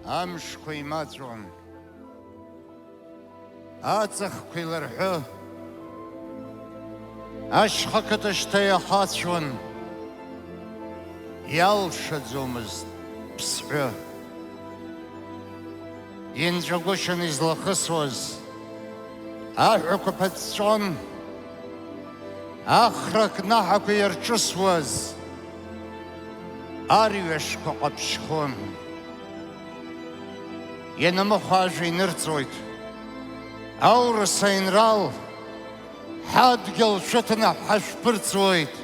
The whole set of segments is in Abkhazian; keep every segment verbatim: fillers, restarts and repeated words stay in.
Амшқәа имаҵәон, аҵыхқәа иларҳәы, ашьха қыҭа шьҭа иахацәон, иалшаӡомызт ԥсҳәы. Инҵәагәышьан излахысуаз, аҳәақәа ԥыҵәҵәон, ахра кнаҳақәа иарҿысуаз, арҩашқәа ҟаԥшьхон. Ианамыхәа ажәа инырҵоит, аурыс аинрал, ҳадгьыл шәыҭаны ҳашәԥырҵуеит.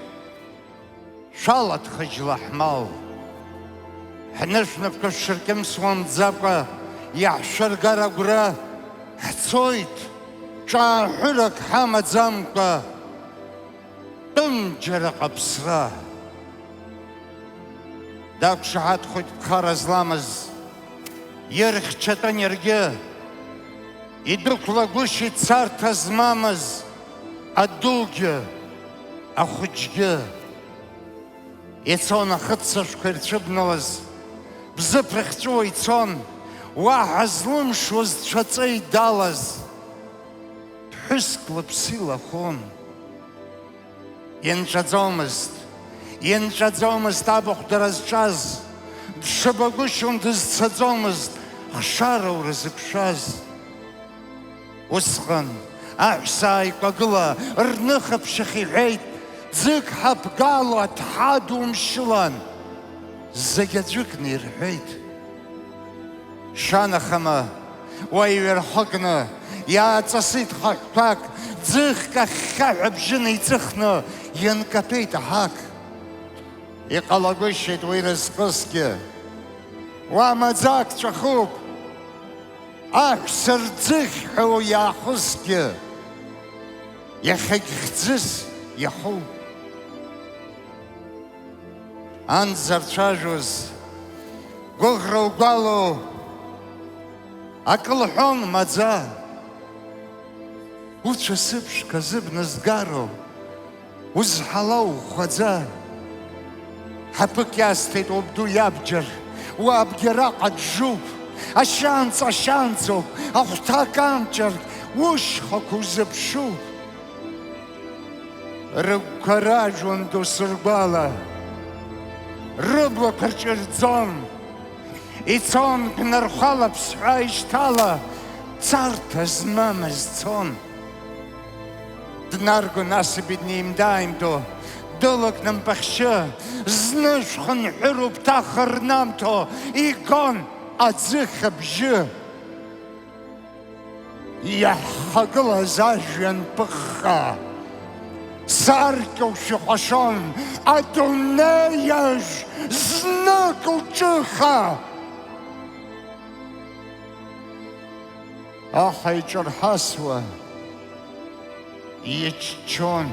Шәалаҭхыжьла ҳмал. Ҳнышә-напқәа шәыркьымсуамӡакәа иаҳшәыргар агәра, ҳцоит, ҿааҳәырак ҳамаӡамкәа, тәым џьара ҟаԥсра. Дақәшаҳаҭхоит ԥхара зламыз, ирхьчатәын иаргьы, идәықәлагәышьеит царҭа змамыз, адугьы, ахәыҷгьы. Ицон ахыццышәқәа ирцәыбналаз, Бзыԥ рыхьҵәыуа ицон, уаҳа злымшуаз цәаҵа идалаз, ԥҳәыск лыԥсы илахон. Инҵәаӡомызт, инҵәаӡомызт абахә дара зҿаз, дшыбагәышьон дызцаӡомызт хшара уразықәшәаз. Усҟан аҳәса ааигәагыла рныха ԥшьахь иҳәеит, ӡык ҳаԥгало аҭҳа ду мшьылан, зегь аӡәыкны ирҳәеит. Шанахама уа иҩархыкны иааҵысит хаҳәқәак, ӡыхк ахьхьаҳәа абжьы неиҵыхны ианкаҭәеит аҳақ. Иҟалагәышьеит уи разҟысгьы, уа маӡак ҵәахуп, аҳәса рӡыхь ҳәа уи аахысгьы, иахьагь хьӡыс иахоуп. Ан дзарцәажәоз, гәыӷра угәалоу, акы лҳәон маӡа. Уцәа сыԥшқа зыбна згароу, узҳала ухәаӡа. Ҳаԥык иасҭеит уабду иабџьар, уабџьар аҟа џжуп, ашьанҵа ашьанҵоуп, ахәҭак амчаргь ушьхақәа узыԥшуп. Рыгәқәа ражәуан досыргәала, рыблақәа рҿирӡон, ицон гәнархәала ԥсҳәа ишьҭала, царҭа змамыз цон. Днаргон асаби днеимда-ааимдо, дылакны мпахьшьы, зны шәхынҳәыроуп ҭаха рнамҭо, игон аӡыхь абжьы. Иаҳхагылаз ажәҩан пыхха, саркьоушәа ихәашон адунеи ажә знык лҿыха. Аҳа иҿырҳасуа иччон.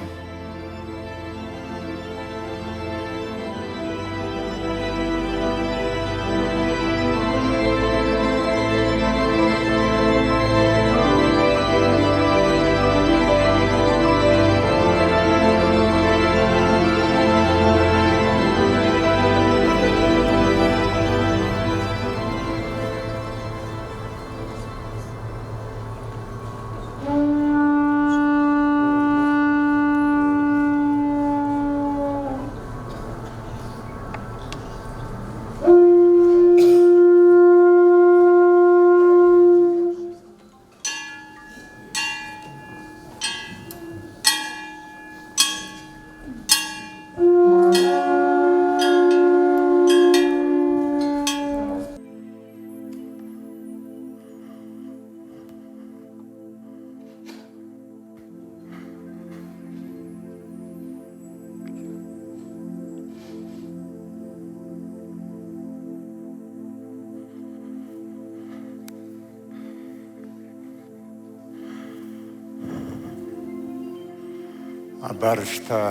Абар шьҭа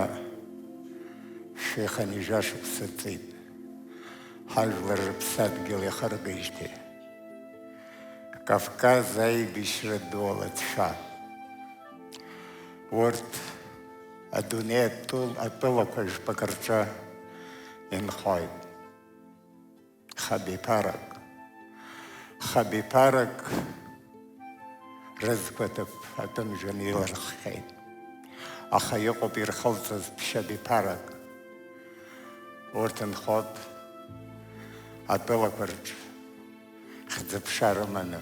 шәихынҩажәа шықәса ҵит, ҳажәлар рыԥсадгьыл иахыргеижьҭеи. Кавказ аибашьра ду алацәа. Урҭ адунеи атәыл-, атәылақәа жәпак рҿы инхоит. Хабиԥарак. Хабиԥарак рызқәа ҭыԥ атәым жәҩан иларххьеит. Аха иҟоуп ирхылҵыз ԥшьабиԥарак. Урҭ нхоит атәылақәа рҿы хьӡы-ԥша рыманы.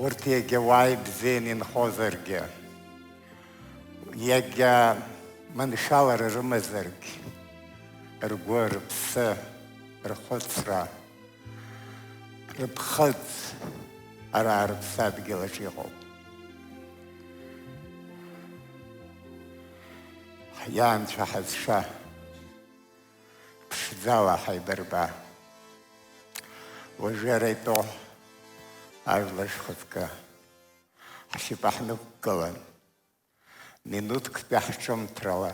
Урҭ иагьа уааи бзианы инхозаргьы, иагьа маншәалара рымазаргь, ргәы, рыԥсы, рхәыцра, рыԥхыӡ ара рыԥсадгьыл аҿы иҟоуп. Иаанцәа ҳазша, ԥшӡала ҳаибарба. Уажәы ара итәоу ажәлар шәхаҵкы ҳшьапы ҳнықәгылан. Минуҭктәи ҳҿымҭрала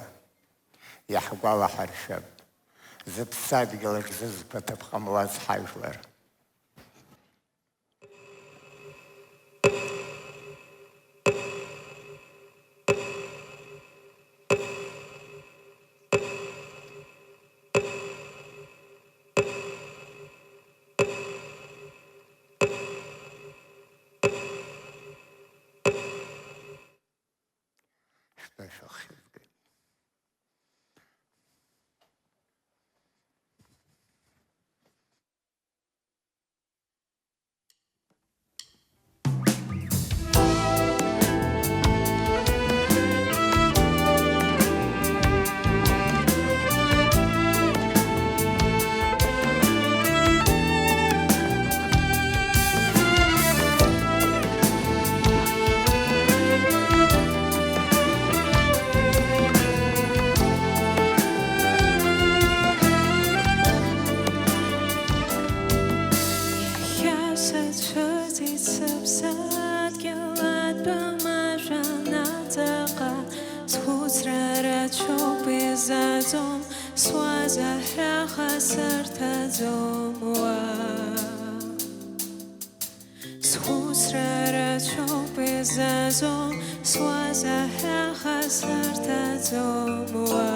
иаҳгәалаҳаршәап, зыԥсадгьыл аҿы зызқәа ҭыԥ ҟамлац ҳажәлар. Шәҭәа шәахьызгеит. Иахьа сацәыӡит сыԥсадгьыл, атәым ажәҩан аҵаҟа, схәыцра рацәоуп, изаӡом, суаз аҳәаха сырҭаӡом уа. Схәыцра рацәоуп, изаӡом, суаз аҳәаха сырҭаӡом уа.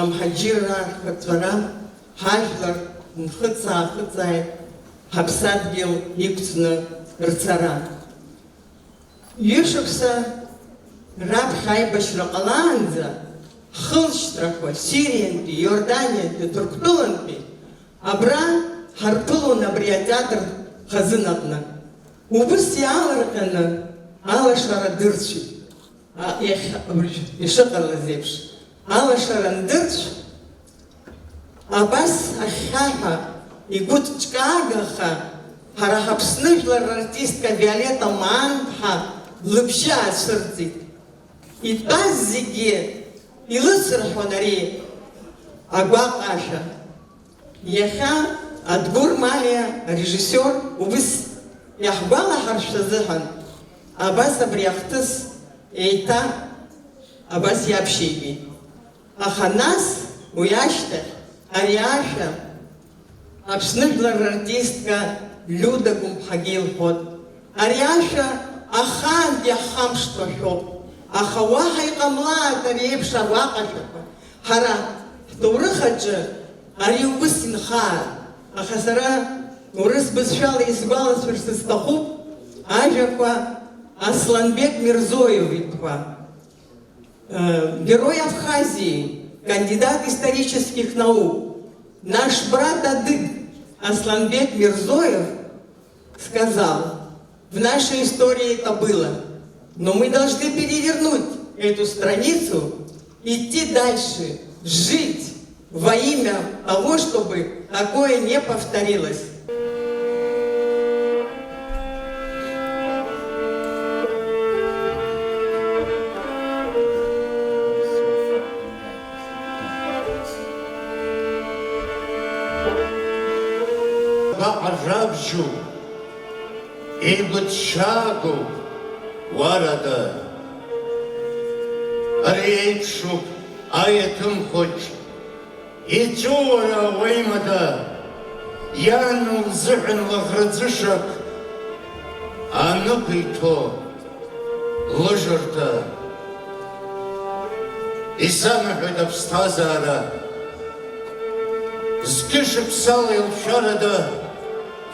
Амҳаџьыраа рхырҵәара, ҳажәлар нхыҵ-аахыҵааит, ҳаԥсадгьыл иқәҵны рцара. Ҩышықәса раԥхьа аибашьра ҟалаанӡа ҳхылҵшьҭрақәа Сириантәи, Иорданиантәи, Ҭырқәтәылантәи абра ҳарԥылон абри атеатр хазын аҟны. Убыс иаалырҟьаны алашара дырцәеит. А, иахьа абыржә ишыҟалаз еиԥш, алашара андырцә, абас ахьхьаҳәа игәыҭҿкаагаха, ҳара ҳаԥсны жәлар рартистка Виолетта Маанԥҳа лыбжьы аацәырҵит. Итәаз зегьы илыцырҳәон ари агәаҟ ашәа. Иахьа Адгәыр Малиа арежиссиор убыс иаҳгәалаҳаршәа азыҳәан, абас абри ахҭыс еиҭа абас иаԥшьеигеит. Аха нас, уи ашьҭахь, ари ашәа Аԥсны жәлар рартистка Лиуда Гәымԥҳагьы илҳәоит. Ари ашәа ахаангьы ҳхамԥшкәа шәоуп, аха уаҳа иҟамлааит ари еиԥш агәаҟашәақәа. Ҳара ҳҭоурых аҿы ари убыс инхааит, аха сара урыс бызшәала исгәаласыршәарц сҭахуп ажәақәа Асланбек Мирзоев итәқәа. Э, Герой Абхазии, кандидат исторических наук, наш брат-адыг Асланбек Мирзоев сказал: «В нашей истории это было, но мы должны перевернуть эту страницу, идти дальше, жить во имя того, чтобы такое не повторилось». Баҟа рабжьу еигәыҭшьаагоу, уарада, ари еиԥшуп аиаҭым хәыҷ. Иҵәыуара уеимада, иан лзыҳәан лаӷырӡышак анықәиҭәо лыжырҭа. Исанаҳәоит аԥсҭазаара, зқьышықәсала илшәарада,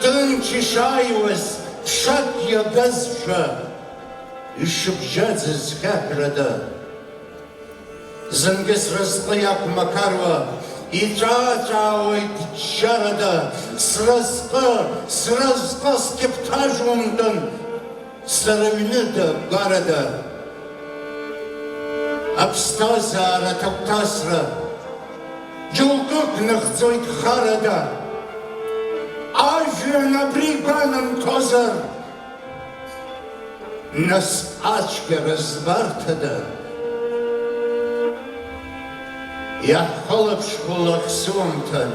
ҭынч ишааиуаз ԥшак иагазшәа, ишыбжьаӡыз хьаҳәрада. Зынгьы сразҟы иақәмақаруа, иҵәаа-ҵәаауеит џьарада, сразҟы, сразҟы скьыԥҭажәумтәын, сара ҩныда, гәарада. Аԥсҭазаара ҭагәҭасра, џьоукы гәнаҳӡоит харада. Ажәҩан абри гәанамҭозар, нас ацәгьара збарҭада? Иаҳхылаԥшхәылак сыумҭан,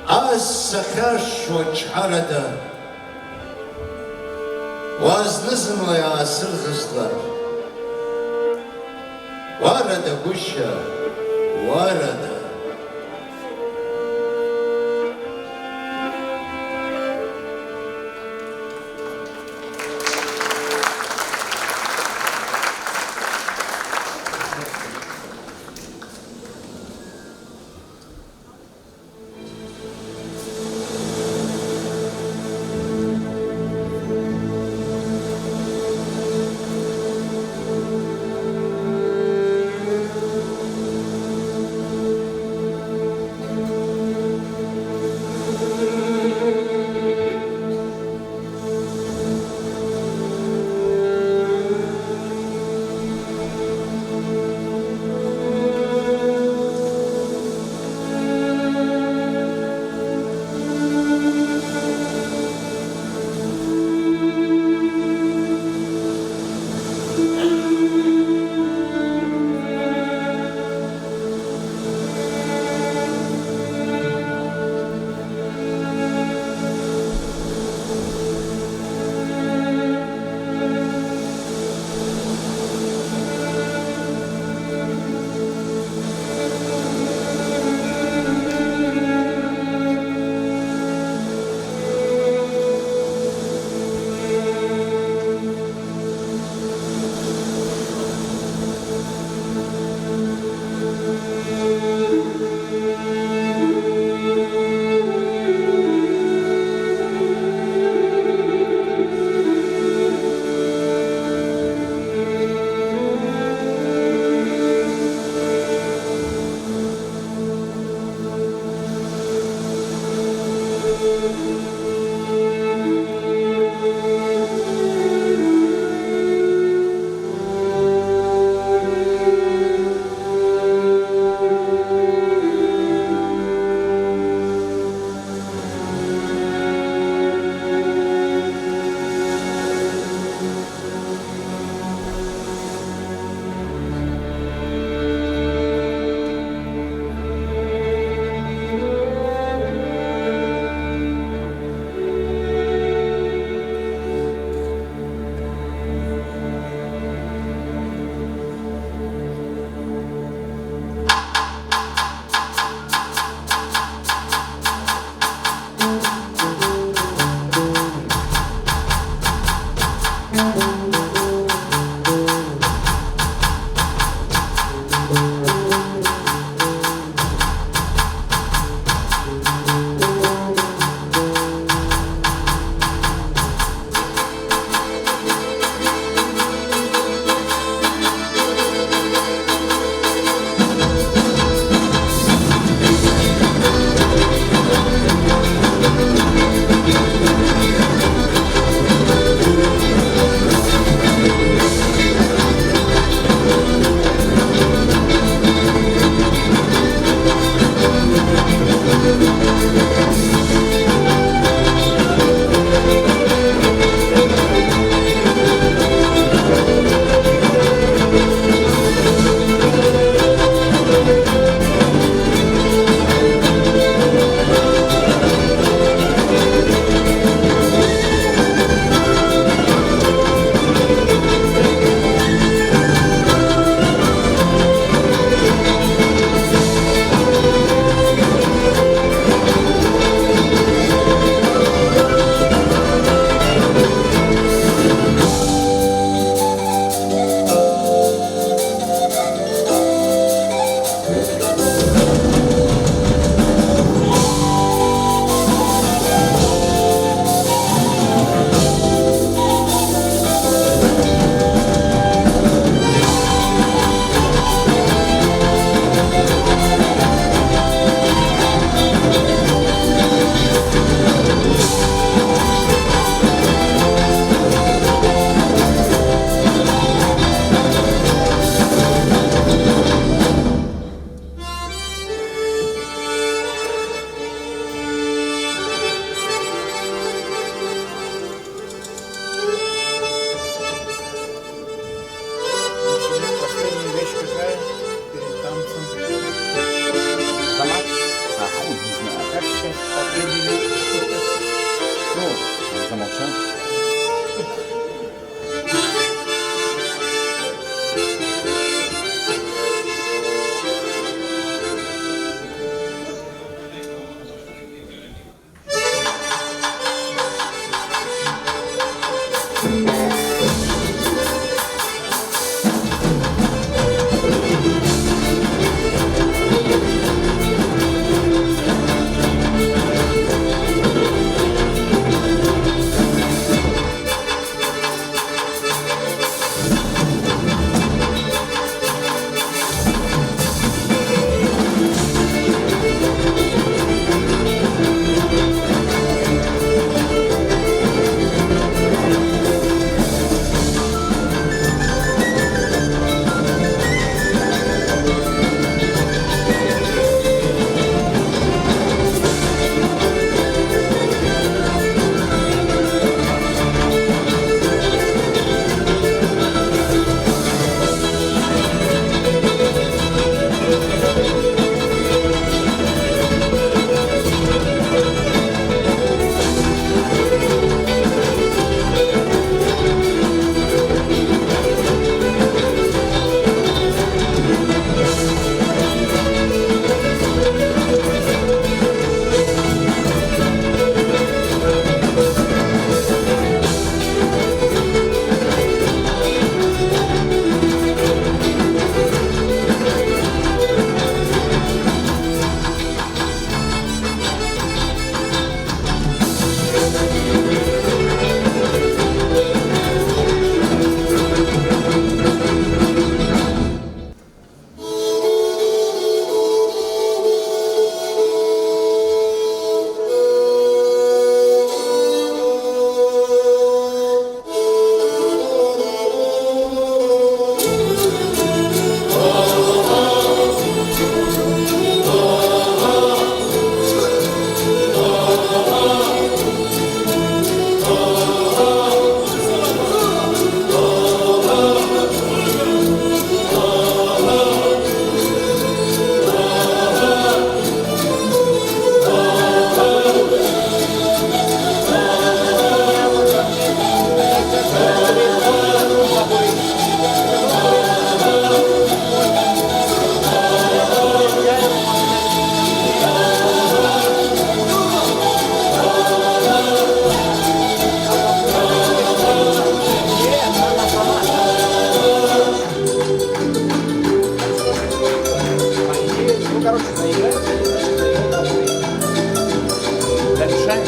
ас сахьаршәуа чҳарада, уа зны-зынла иаасырӷызлар. Уарада, гәышьа, уарада.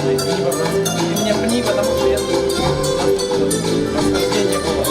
И не попросил. Ты меня пни, потому что я тут. Просто рождение было.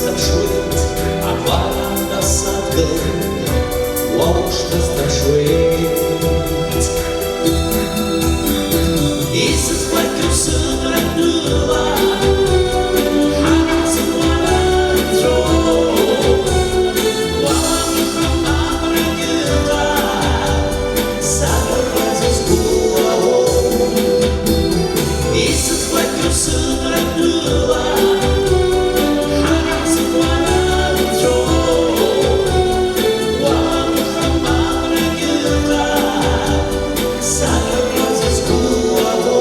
Сыԥшуеит, агәаранда садгыл, уа ушьҭысҭаԥшуеит. Исыхәлакьу сыдра тәыла, ҳара ҳзы уара нҵәоуп, уалахәхап абрагь ыҟа. Сабыргәаҵәа згәылао, исыхәлакьу сыдра тәыла, ҳара ҳзы уара нҵәоуп, уалахәхап абрагь ыҟа, сабыргәаҵәа згәылао.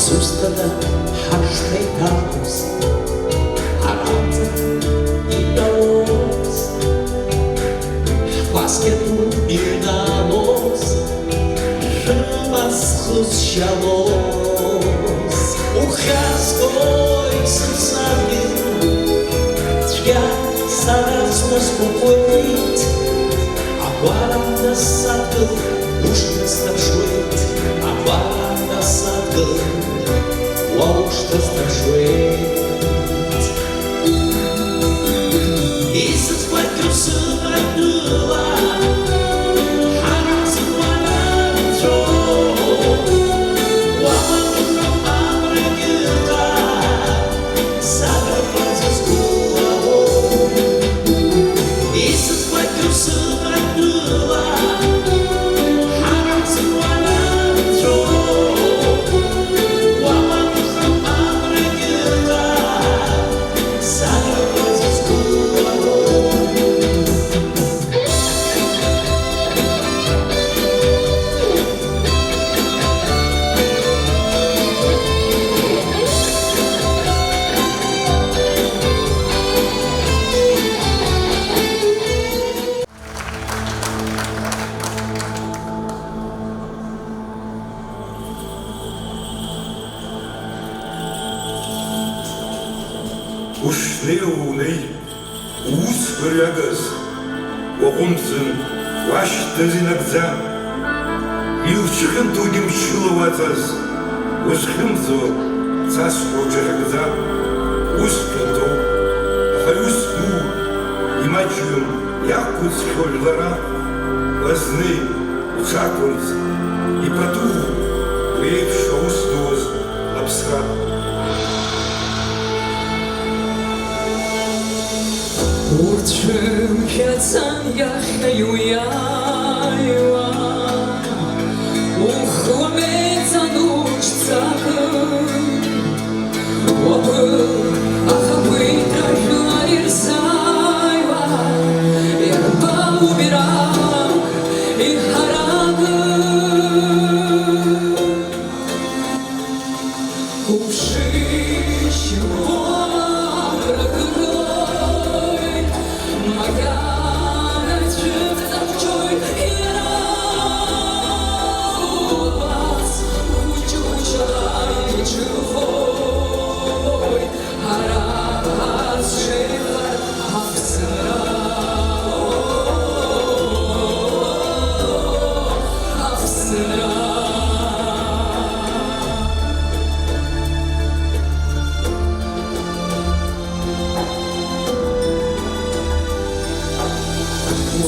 Зусҭада ҳашԥеиҭаҳәоз, аранӡа итәалоз, ҳкәасқьа ду иҩналоз, шәымаз зхысшьалоз. Ухьаазгоит сыԥсадгьыл, цәгьа сара сусқәа куеит, агәаранда садгыл, ушьҭысҭаԥшуеит, агәаранда садгыл, уа ушьҭысҭаԥшуеит. Исыхәлакьу сыдра тәыла, ҳара ҳзы уара нҵәоуп, уалахәхап абрагь ыҟа. Сабыргәаҵәа згәылао, исыхәлакьу сыдра тәыла, ҳара ҳзы уара нҵәоуп, уалахәхап абрагь ыҟа, сабыргәаҵәа згәылао. Ушнеиуа унеи. Уусқәа рҩагаз, уаҟәымҵын, уашьҭаз инагӡа, иуцәхьанҭоугьы мчыла уаҵаз, узхьымӡо цасҳәа уҽахьакӡа. Ус хьанҭоуп, аха иус ду, имаҷҩым, иақәыӡхьоу жәларак, уазнеи, уҽақәырӡ, ипату, уеиԥш аус дуз. Аԥсра. Урҭ шәымшәацан иахьа иуиааиуа, ухы уамеиӡан уҽӡакын. Уаԥыл, аха уи ражәлар ирзааиуа, иарбоу бирак иҳаракын.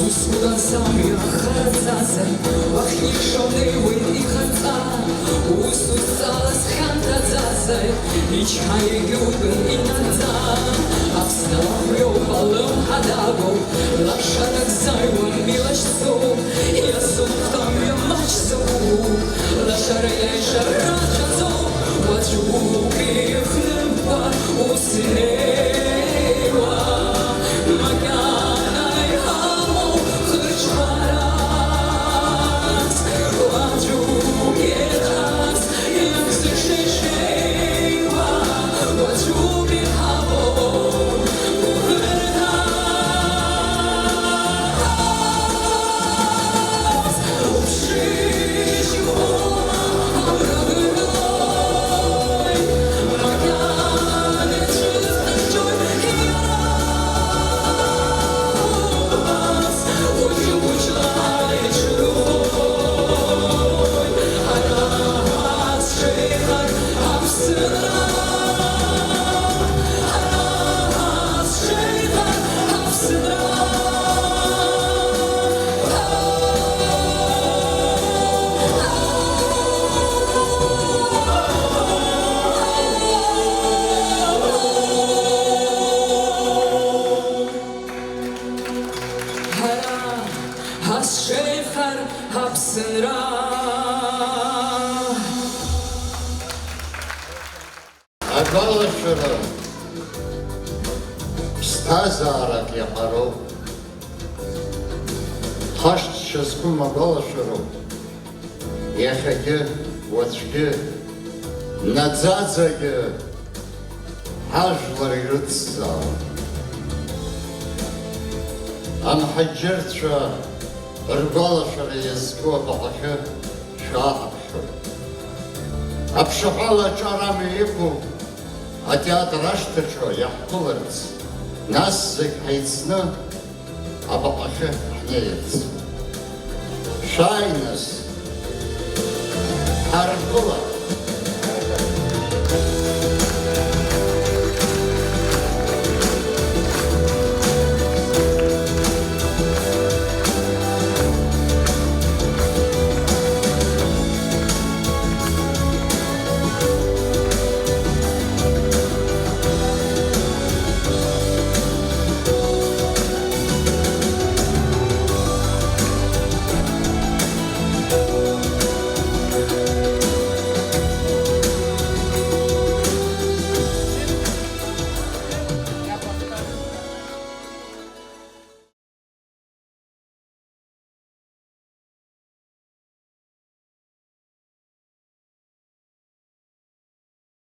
Ус угансамҩа хараӡазар, уахьикшо неиуеит ихаҵа. Ус узҵааз хьанҭаӡазар, ичҳаигьы угәы инаӡа. Аԥсны лахәҩоуп, алымҳа дагоуп, лашарак зааиуам, илашьцоуп, иазуп амҩа маҷӡоуп, лашара иаиша рацәаӡоуп, уаҵәуп ихнымкәа ус инеиуа, макьана иҳамоу хырҽхәарас, уаҵәуп иҟаз. Ҳара ҳазшеиҳар Аԥсынра. Агәалашәара ԥсҭазаарак иаҳароуп. Хашҭшьа зқәым агәалашәароуп. Иахьагьы, уаҵәгьы, наӡаӡагьы ҳажәлар ирыцзаауан. Амҳаџьырцәа ргәалашәара иазку абаҟахьы шәааҳаԥхьоит. Аԥшаҳәала аҿар амҩа иқәуп атеатр ашҭаҿы иаҳԥыларц, нас зегь ҳаицны абаҟахьы ҳнеирц. Шәааи, нас, ҳаргылап.